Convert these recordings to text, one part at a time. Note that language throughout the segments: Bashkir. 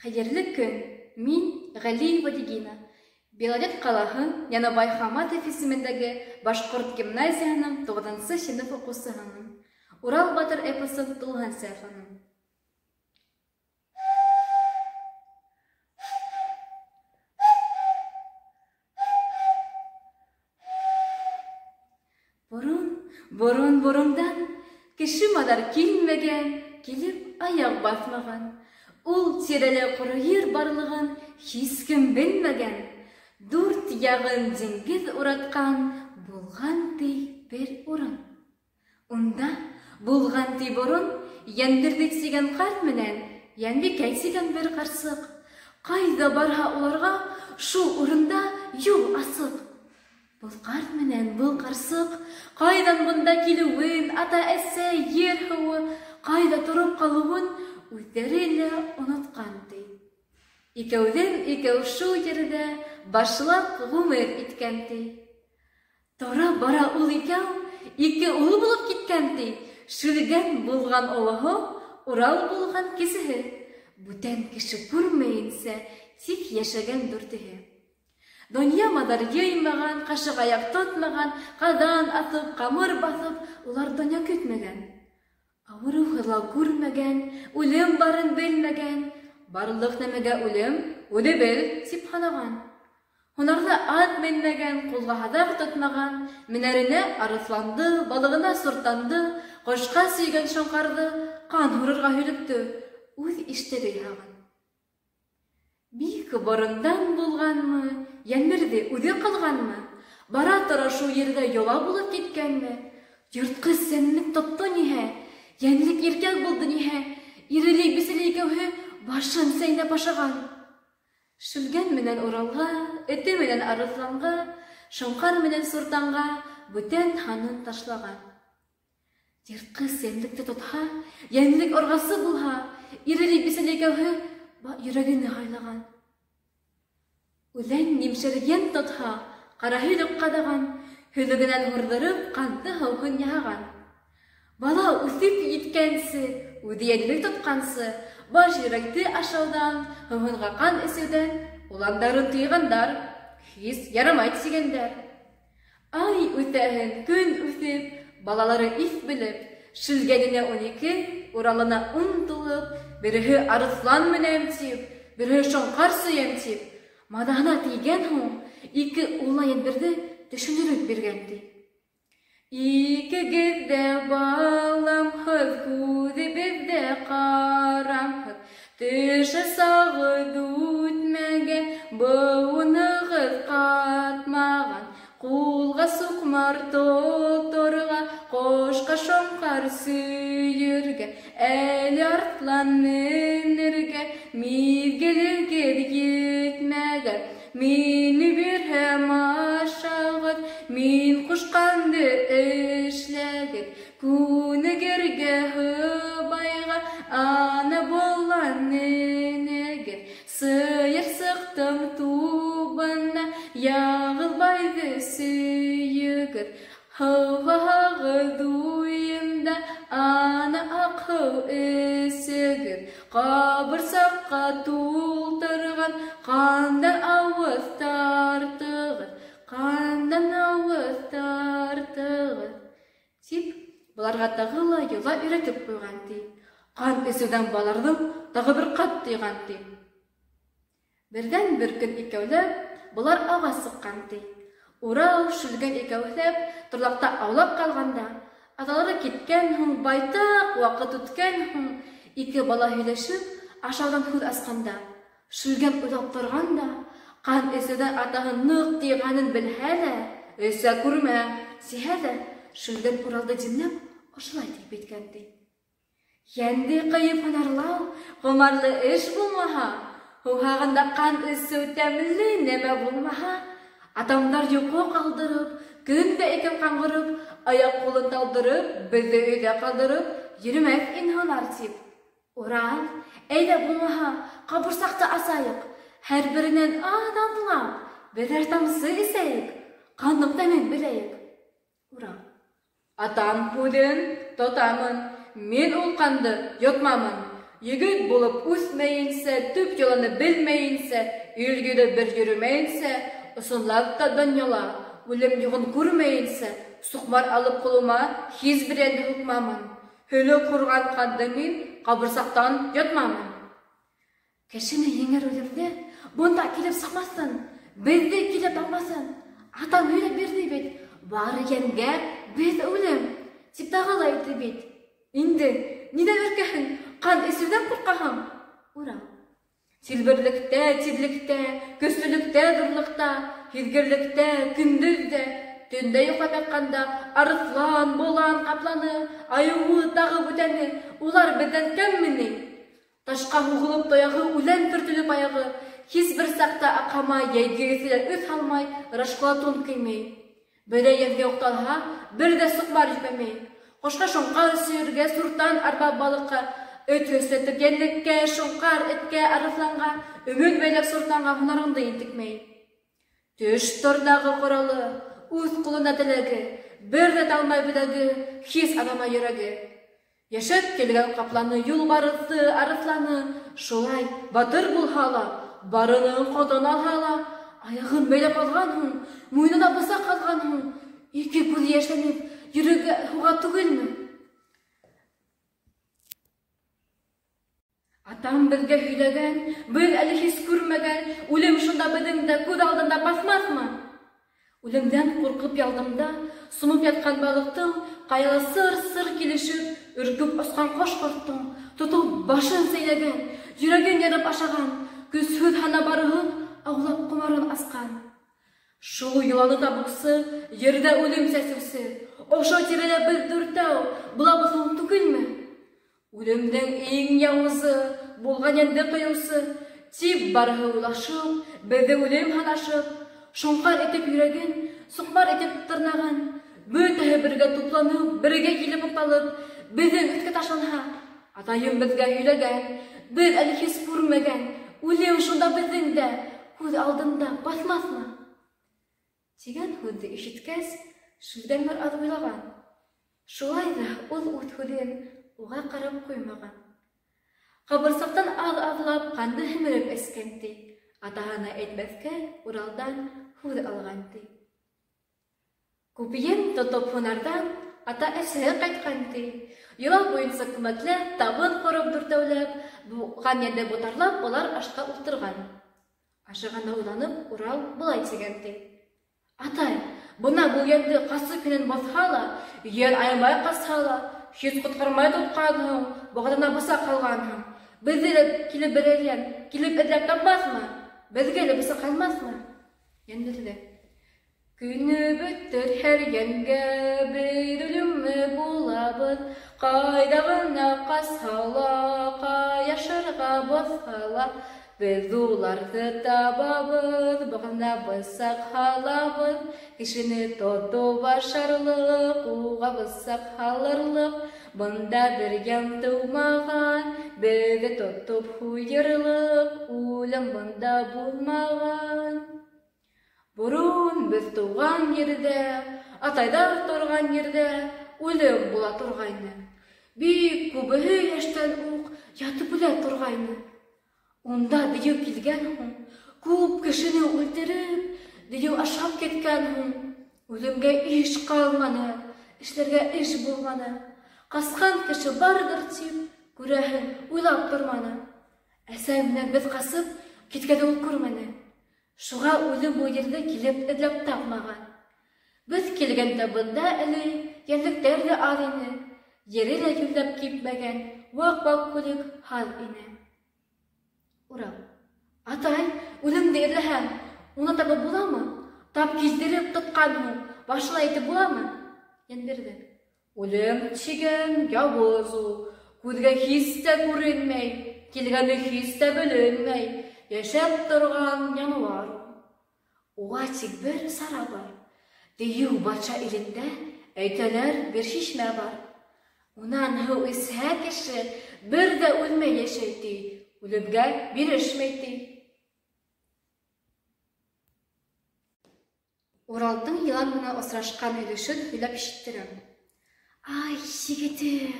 Хәйерле көн! Мин Ғәлиева Регина, Белорет ҡалаһы Яныбай Хаматов исемендәге башҡорт гимназияһының 9-нсы синыф уҡыусыһымын. Урал батыр эпосын тулыһынса ятланым. Борон, борон, борондан кеше маҙар килмәгән, килеп аяҡ баҫмаған. Ул тирәлә ҡоро ер барлығын һис кем белмәгән. Дүрт яғын диңгеҙ уратҡан булған ти бер урын. Унда булған ти борон Йәндерҙек тигән ҡарт менән Йәнбикә тигән бер ҡарсыҡ. Ҡайҙа барһа уларға, шул урында юл асыҡ. Был ҡарт менән был ҡарсыҡ ҡайҙан бында килеүен, ата-әсә, ер-һыуы ҡайҙа тороп ҡалыуын үҙҙәре лә онотҡан ти. Икәүҙән икәү шул ерҙә башлап ғүмер иткән ти. Тора бара ул икәү ике улы булып киткән ти. Шүлгән булған олоһо, Урал булған кесеһе. Бүтән кеше күрмәйенсә тик йәшәгән дүртеһе. Донъя маҙар йыймаған, ҡашыҡ аяҡ тотмаған, ҡаҙан аҫып, ҡамыр баҫып, улар донъя көтмәгән. Ауырыу һыҙлау күрмәгән, үлем барын белмәгән, барлыҡ нәмәгә үлем үҙебеҙ тип һанаған. Һунарҙа ат менмәгән, ҡулға һаҙаҡ тотмаған, менәренә арыҫланды, балығына суртанды, ҡошҡа сөйгән шоңҡарҙы, ҡан һурырға һөйлөктө, үҙ иштәре яһаған. Бик борондан булғанмы, Йәнбирҙе үҙе ҡалғанмы, бара тора шул ерҙә йола булып киткәнме, йыртҡыс йәнлек тотто ниһә, йәнлек иркәк булды ниһә, иреле-бисәле икәүһе башын сәйнәп ашаған. Шүлгән менән Уралға, эте менән арыҫланға, шоңҡар менән суртанға бүтән һанын ташлаған. Йыртҡыс йәнлекте тотһа, йәнлек орғасы булһа, иреле-бисәле икәүһе йөрәгенә һайлаған. Үлән нимшергән тотһа, ҡара һөйлөк ҡаҙаған, һөйлөгөнән һурҙырып, ҡанды һыуһын яһаған. Бала үҫеп еткәнсе, үҙе йәнлек тотҡансы, баш йөрәкте ашауҙан, һыуһынға ҡан эсеүҙән уландарын тыйғандар, һис ярамай тигәндәр. Ай үҫәһен, көн үҫеп, балалары иҫ белеп, Шүлгәненә 12, Уралына 10 тулып, береһе арыҫлан менәм тип, береһе шоңҡар сөйәм тип, маҙаһына тейгән һуң, ике улына Йәнбирҙе төшөндөрөп биргән ти. Икегеҙ ҙә баламһыҙ, күҙебеҙ ҙә ҡарамһыҙ, төшә сағыҙ үтмәгән, быуынығыҙ ҡатмаған, ҡулға суҡмар тоторға, ҡошҡа шоңҡар сөйөргә, әле арыҫлан менергә, миҙгелегеҙ етмәгән. Мине бирһәм ашағыҙ, мин ҡушҡанды эшләгеҙ, күнегергә һыбайға, ана болан энегеҙ. Сыйырсыҡтың тубына Яғылбайҙы сөйөгөҙ, һыуһағыҙ уйында, ана аҡ һыу эсегеҙ. Ҡабырсаҡҡа тултырған ҡандан ауыҙ тартығыҙ, ҡандан ауыҙ тартығыҙ, тип быларға тағы ла йола өйрәтеп ҡуйған ти. Ҡан эсеүҙән балаларҙың тағы бер ҡат тыйған ти. Берҙән-бер көн икәүләп былар ауға сыҡҡан ти. Урал, Шүлгән икәүһеләп торлаҡта аулап ҡалғанда, аталары киткән һуң, байтаҡ ваҡыт үткән һуң, ике бала һөйләшеп, ашауҙан һүҙ асҡанда, Шүлгән уйлап торған да, ҡан эсеүҙән атаһы ныҡ тыйғанын белһә лә, эсә күрмә, тиһә лә, Шүлгән Уралды димләп ошолай тип әйткән ти. Йәнде ҡыйып һунарлау ҡомарлы эш булмаһа, һыуһағанда ҡан эсеү тәмле нәмә булмаһа, атамдар йоҡо ҡалдырып, көн дә икәү ҡаңғырып, аяҡ ҡулын талдырып, беҙҙе өйҙә ҡалдырып, йөрөмәҫ ин һунар тип. Урал, әйҙә булмаһа, ҡабырсаҡты асайыҡ, һәр беренән аҙ-аҙлап, берәр тамсы эсәйек, ҡандың тәмен беләйек. Урал, атам һүҙен тотамын, мин ул ҡанды йотмамын, Егет булып үҫмәйенсә, төп йоланы белмәйенсә, ил гиҙеп бер йөрөмәйенсә, ысынлап та донъяла үлем юғын күрмәйенсә, суҡмар алып ҡулыма һис бер йәнде һуҡмамын. Һөлөк һурған ҡанды мин ҡабырсаҡтан йотмамын. Кешене еңер үлемде бында килеп сыҡмаҫын, беҙҙе килеп тапмаҫын. Атам һөйләп бирҙе бит, бар йәнгә беҙ үлем, тип тағы ла әйтте бит. Инде ниҙән өркәһең, ҡан эсеүҙән ҡурҡаһың? Урал. Тилберлектә, тиҙлектә, көслөлөктә, ҙурлыҡта, һиҙгерлектә, көндөҙ ҙә, төндә йоҡлап ятҡанда арыҫлан, болан, ҡапланы, айыуы, тағы бүтәне, улар беҙҙән кәмме ни? Ташҡа һуғылып тояғы, үлән төртөлөп аяғы, һис бер саҡта аҡһамай, йәйге эҫелә өҫ һалмай, ырашҡыла тун кеймәй. Берәй йәнгә уҡталһа, бер ҙә суҡмар ебемәй. Ҡошҡа шоңҡар, сөйөргә, суртан, арба балыҡҡа, эт һөсләтеп йәнлеккә, шоңҡар, эткә, арыҫланға, өмөт бәйләп суртанға һунарыңды интекмәй. Төш торнағы ҡоралы, үҙ ҡулына теләге, бер ҙә талмай беләге, хис аҙамай йөрәге. Йәшәп килгән ҡапланы, юлбарыҫы, арыҫланы, шулай батыр булһа ла, барының ҡотон алһа ла, аяғын бәйләп алған һуң, муйынына бысаҡ һалған һуң, ике күҙе йәшләнеп, йөрәге һуға түгелме? Атам беҙгә һөйләгән, беҙ әле һис күрмәгән, үлем шунда беҙҙең дә күҙ алдында баҫмаҫмы? Үлемдән ҡурҡып ялдымда, сумып ятҡан балыҡтың ҡаяла сыр-сыр килешеп, өркөп осҡан ҡош-ҡорттоң, тотоп башын сәйләгән, йөрәген ярып ашаған, көсһөҙ һана барыһын аулап ҡомарын асҡан. Шул йыланы табыусы, ерҙә үлем сәсеүсе, ошо тирәлә беҙ дүртәү булабыҙ һуң түгелме? Үлемдең иң яуызы, булған йәнде ҡыйыусы, тип барыһы уйлашып, беҙҙе үлем һанашып, шоңҡар итеп йөрәген, суҡмар итеп тырнағын, бөтәһе бергә тупланып, бергә килеп уҡталып, беҙҙең өҫкә ташланһа, атайым беҙгә һөйләгән, беҙ әле һис күрмәгән, үлем шунда беҙҙең дә күҙ алдында баҫмаҫмы? Тигән һүҙҙе ишеткәс, Шүлгән бер аҙ уйлаған. Шулай ҙа ул үҙ һүҙен уға ҡарап ҡуймаған. Ҡабырсаҡтан аҙ-аҙлап ҡанды һемереп эскән ти, атаһына әйтмәҫкә Уралдан һүҙ алған ти. Күп ем тотоп һунарҙан ата-әсәһе ҡайтҡан ти. Йола буйынса күмәкләп, табын ҡороп дүртәүләп, булған йәнде ботарлап, улар ашҡа ултырған. Ашағанда уйланып, Урал былай тигән ти. Атай, бына был йәнде ҡасып һинән баҫһа ла, йән аямай ҡасһа ла, һис ҡотҡармай тотҡанһың, боғаҙына бысаҡ һалғанһың. Беҙҙе лә килеп берәр йән, килеп эҙләп тапмаҫмы? Беҙгә лә бысаҡ һалмаҫмы? Йәнбирҙе. Көнө бөтөр һәр йәнгә, беҙ үлемме булабыҙ, ҡайҙа ғына ҡасһа ла, ҡай ашарға баҫһа ла, беҙ уларҙы табабыҙ, боғаҙына бысаҡ һалабыҙ, кешене тотоп ашарлыҡ, уға бысаҡ һалырлыҡ, бында бер йән тыумаған, беҙҙе тотоп һуйырлыҡ, үлем бында булмаған. Борон беҙ тыуған ерҙә, атайҙар торған ерҙә үлем була торғайны. Бик күбеһе йәштән уҡ ятып үлә торғайны. Унда дейеү килгән һуң, күп кешене үлтереп, дейеү ашап киткән һуң, үлемгә иш ҡалманы, эшләргә эш булманы. Ҡасҡан кеше барҙыр тип, күрәһең, уйлап торманы. Әсәй менән беҙ ҡасып киткәнде ул күрмәне. Шуға үлем был ерҙе килеп эҙләп тапмаған. Беҙ килгәндә бында әле йәнлектәр ҙә аҙ ине, ере лә йүнләп кипмәгән, ваҡ-ваҡ күлек һаҙ ине. Урал. Атай, үлемде эҙләһәң, уны табып буламы? Тап килтереп тотҡан һуң, башына әйтеп буламы? Йәнбирҙе. Үлем тигән яуыз ул, күҙгә һис тә күренмәй, килгәне һис тә беленмәй, йәшәп торған януар ул. Уға тик бер сара бар. Дейеү батша илендә әйтәләр бер шишмә бар. Унан һыу эсһә кеше бер ҙә үлмәй йәшәй ти, үлемгә бирешмәй ти. Уралдың йылан менән осрашҡан өлөшөн һөйләп ишеттерәм. Ай, егетем,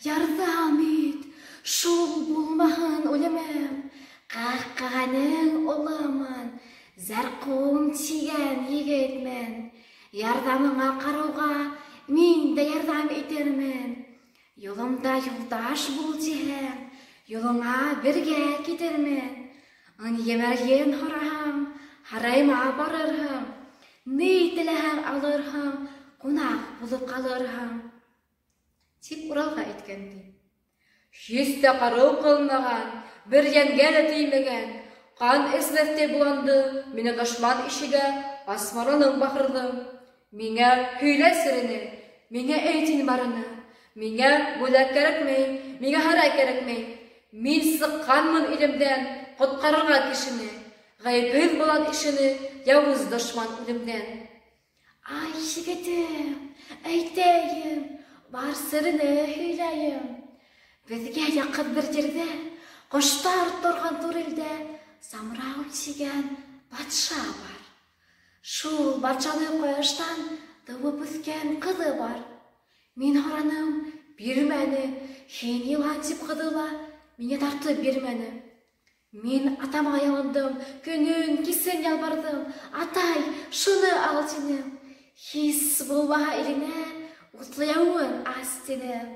ярҙам ит, Шул булмаһын үлемем, Ҡаҡҡағаның улымын, Зәрҡүм тигән егетмен. Ярҙамыңа ҡарыуға мин дә ярҙам итермен. Юлымда юлдаш бул тиһәң, юлыңа бергә китермен. Ынйы-мәрйен һораһаң, һарайыма барырһың. Ни теләһәң алырһың, ҡунаҡ булып ҡалырһың. Тип Уралға әйткән, ти. Һис тә ҡарыу ҡылмаған, бер йәнгә лә теймәгән, ҡан эсмәҫтәй боланды минең дошман ишегә асмараның бахырҙы. Миңә һөйлә серене, миңә әйт һин барыны. Миңә бүләк кәрәкмәй, миңә һарай кәрәкмәй. Мин сыҡҡанмын илемдән ҡотҡарырға кешене, ғәйепһеҙ болан ишене яуыз дошман үлемдән. Ай, егетем, әйтәйем, бар серене һөйләйем. Беҙгә яҡын бер ерҙә, ҡоштар торған ҙур илдә Самрау тигән батша бар. Шул батшаның ҡояштан тыуып үҫкән ҡыҙы бар. Мин һораным, бирмәне, һин йылан тип ҡыҙы ла миңә тартып бирмәне. Мин атама ялындым, көнөн, кисен ялбарҙым, атай, шуны ал тинем. Һис булмаһа иленә утлы яуын ас тинем.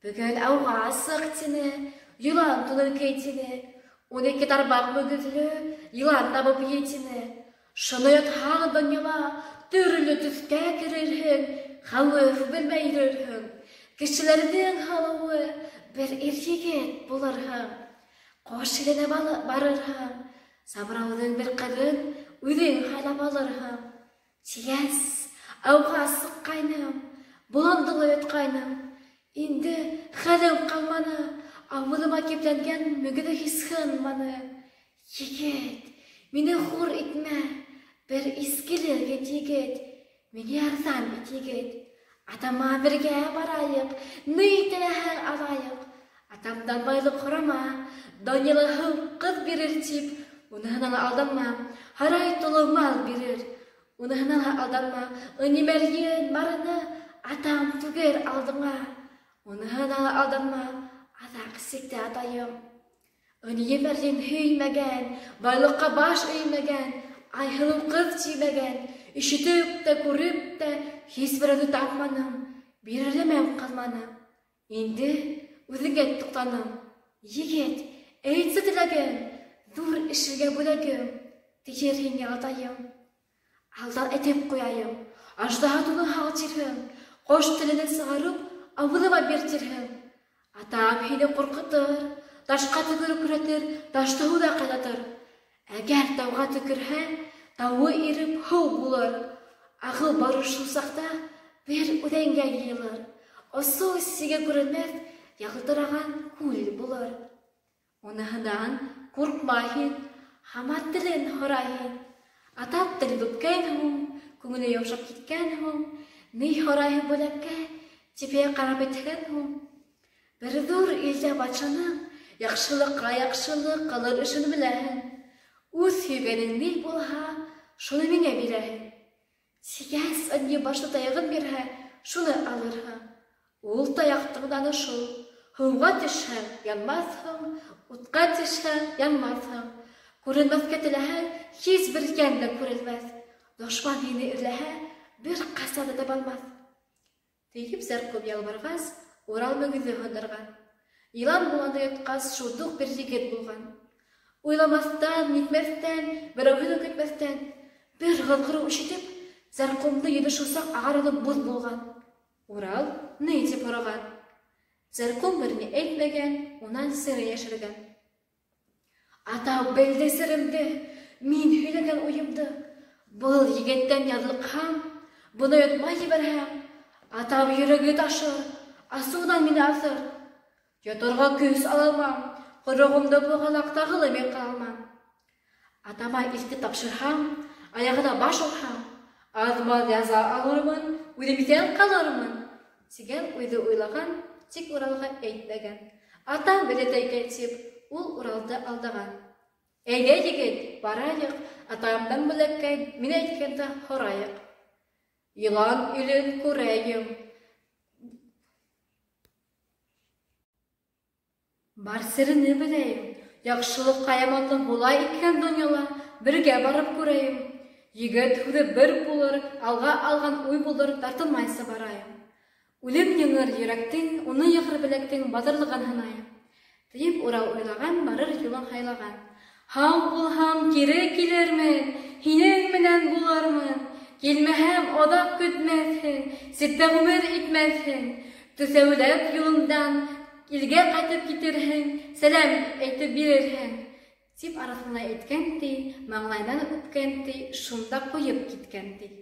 Бөгөн ауға сыҡ тине, йылан тунын кей тине, 12 тарбаҡ мөгөҙлө йылан табып ей тине. Шуны йотһаң донъяла төрлө төҫкә керерһең, хәүеф белмәй йөрөрһөң. Кешеләрҙең һылыуы бер ир егет булырһың. Ҡош иленә барырһың, Самрауҙың бер ҡыҙын үҙең һайлап алырһың. Тигәс, ауға сыҡҡайным, боланды ла йотҡайным. Инде хәлем ҡалманы, ауыҙыма кипләнгән мөгөҙө һис һынманы. Егет, мине хур итмә, бер изгелек ит, егет, миңә ярҙам ит, егет. Атама бергә барайыҡ, ни теләһәң алайыҡ. Атамдан байлыҡ һорама, донъяла һыу ҡыҙ бирер тип, уныһына ла алданма, һарай тулы мал бирер. Уныһына ла алданма, ынйы-мәрйен барыны атам түгер алдыңа. Уныһына ла алданма, аҙаҡ сиктә атайым. Ынйы-мәрйен һөймәгән, байлыҡҡа баш эймәгән, Айһылыу ҡыҙ тимәгән, ишетеп тә, күреп тә һис берәүҙе тапманым, бирерлемәм ҡалманы. Инде үҙеңә туҡтаным. Егет, әйтсе теләгең, ҙур эшергә бүләгем, тиер һиңә атайым. Алдан әйтеп ҡуяйым, аждаһа туны һал тирһең, ҡош телене сығарып, ауыҙыма бир тирһең. Атам һине ҡурҡытыр, ташҡа төкөрөп күрһәтер, ташты һыуҙа ҡайнатыр. Әгәр тауға төкөрһә, тауы иреп һыу булыр. Ағыу бары шул саҡта бер үҙәнгә йыйылыр. Осоу сиге күренмәҫ, ялтыраған күл булыр. Уныһынан ҡурҡма һин, һаман телен һора һин. Атап телен үпкән һуң, күңеле йомшап киткән һуң, ни һорайһың бүләккә, тип ҡарап әйткән һуң. Бер ҙур илдә батшаның яҡшылыҡҡа яҡшылыҡ ҡылыр эшен беләһең. Үҙ һөйгәнең ни булһа, шуны миңә бирәһең. Тигәс, ынйы башлы таяғын бирһә, шуны алырһың. Ул таяҡтың даны шул: һыуға төшһәң, янмаҫһың, утҡа төшһәң, янмаҫһың. Күренмәҫкә теләһәң, һис бер йән дә күренмәҫ. Дошман һине эҙләһә, бер ҡасан да таба алмаҫ. Тейеп Зәрҡүм ялбарғас, Урал мөгөҙө һындырған. Йылан боланды йотҡас, шундуҡ бер егет булған. Уйламаҫтан, нитмәҫтән, берәүһен көтмәҫтән, бер һыҙғырыу ишетеп, Зәрҡүмдең йөҙө шул саҡ ағарынып боҙ булған. Урал ни тип һораған? Зәрҡүм бер ни әйтмәгән, унан сере йәшергән. Атау белде серемде, мин һөйләгән уйымды. Был егеттән яҙлыҡһам, быны йотмай ебәрһәм, атау йөрәге ташыр, асыуынан мине аҫыр. Йоторға көс алалмам, ҡороғомдо буғалаҡ тағы ла мин ҡыла алмам. Атама илтеп тапшырһам, аяғына баш урһам, аҙ-маҙ яза алырмын, үҙем иҫән ҡалырмын, тигән уйҙы уйлаған, тик Уралға әйтмәгән. Атам белә икән тип, ул Уралды алдаған. Әйҙә, егет, барайыҡ, атайымдан бүләккә мин әйткәнде һорайыҡ. Йылан илен күрәйем. Бар серене беләйем. Яҡшылыҡҡа яманлыҡ була икән донъяла, бергә барып күрәйем. Егет һүҙе бер булыр, алға алған уй булыр, тартынмайса барайым. Үлем еңер йөрәктең, уны йығыр беләктең батырлығын һынайым. Тиеп Урал уйлаған, барыр юлын һайлаған. Һау булһам, кире килермен, һинең менән булырмын. Килмәһәм, оҙаҡ көтмәҫһең, ситтә ғүмер итмәҫһең. Төҫәүләп юлыңдан илгә ҡайтып китерһең, сәләм әйтеп бирерһең. Тип арыҫланға әйткән ти, маңлайынан үпкән ти, шунда ҡуйып киткән ти.